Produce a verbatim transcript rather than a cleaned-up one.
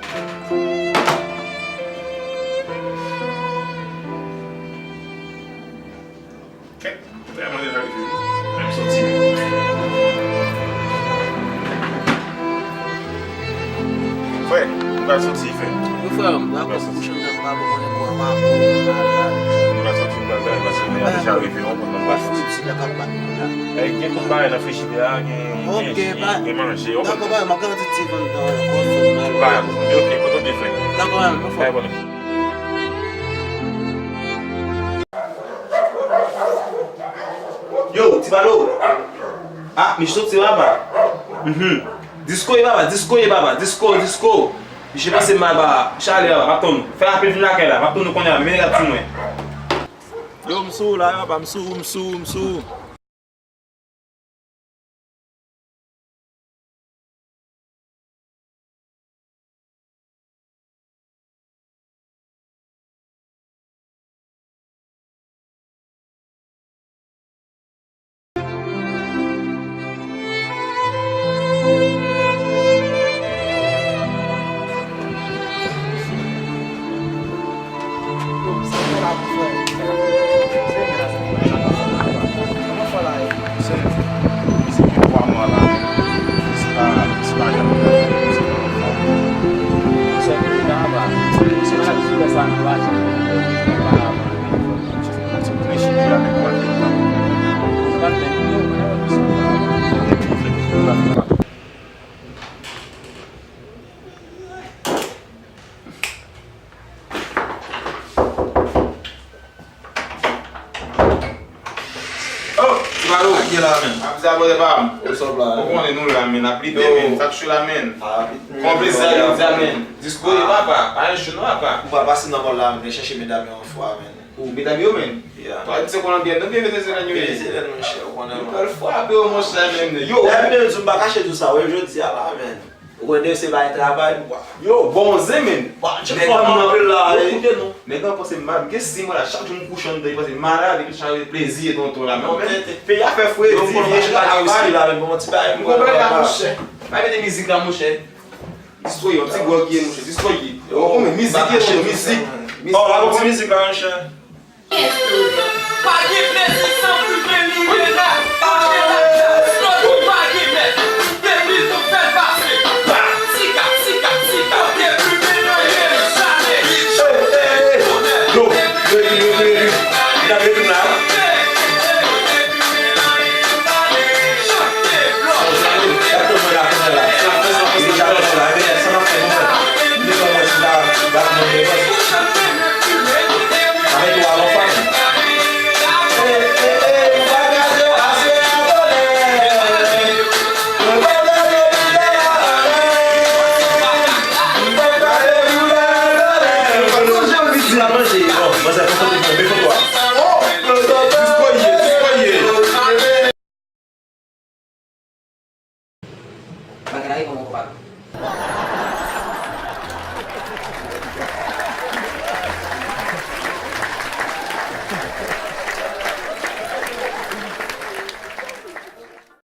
Kèt, frè, mwen deja rive wi. Menm soti. Frè, m pral soti, frè. Wi, frè, m dakò pou kouche m nan, m pa bon konnen kò a pa bon, m malad. M pral soti, m pral bay, paske m deja rive, w konprann, m pral soti. Friji la k ap bat mwen la. Gen tout bagay nan frijidè a, gen, gen ji, gen manje, w konprann. Dakò, bay, m ap gade ti vann tan an, kò fè m mal. Bay, ok, ok, kote w te fè. Dakò, bay, m fè. Bay, bon. Yo, Ti Balo. Ah, misye soti papa. Mhm. Disko ye papa, disko ye papa, disko, disko. Misye pase mal papa. Chale papa, m ap tann ou. Fè rapid vin lakay la, m ap tann ou kounye a, mennen gad sou mwen. Yo, m sou la, papa, m sou, m sou, m sou. Oh, Ti Balo. Ak gen la, men. Ap di abòne pa m. What's up la? Ou konnen nou la, men. Ap lide, men. Sa touche la, men. Konplis sa yo di a, men. Disko yo papa, pa yon jou non papa. Ou pa pase nan mòl la, men, chèche medam yo anfwa, men. Ou medam yo, men. Yeah. Twa di se Kolonbyèn, nou byen Venezyelèn yo ye. Venezyelèn, monchè, ou konnen. Yo pral frape yo, monchè, men. Yo. Dayè, m te di m pa kache di w sa, wè, jodi a la, men. Ou konnen se bay travay, bwa. Yo, bon zen, men. Nèg an anpil la, wi. Koute non. Nèg an panse m mal. M gen sis mwa la, chak jou m kouche anndan, li panse m malad, epi chak plezi e tonton la, men. Peyi a fè fredi, vye travay. M konprann la, monchè. Pa mete mizik la, monchè. Istwa, yon ti gwòg ye, monchè. Istwa ye. Yo, men mizik ye, monchè, mizik. Oh, la, yon ti mizik la, monchè. Pa gen plezi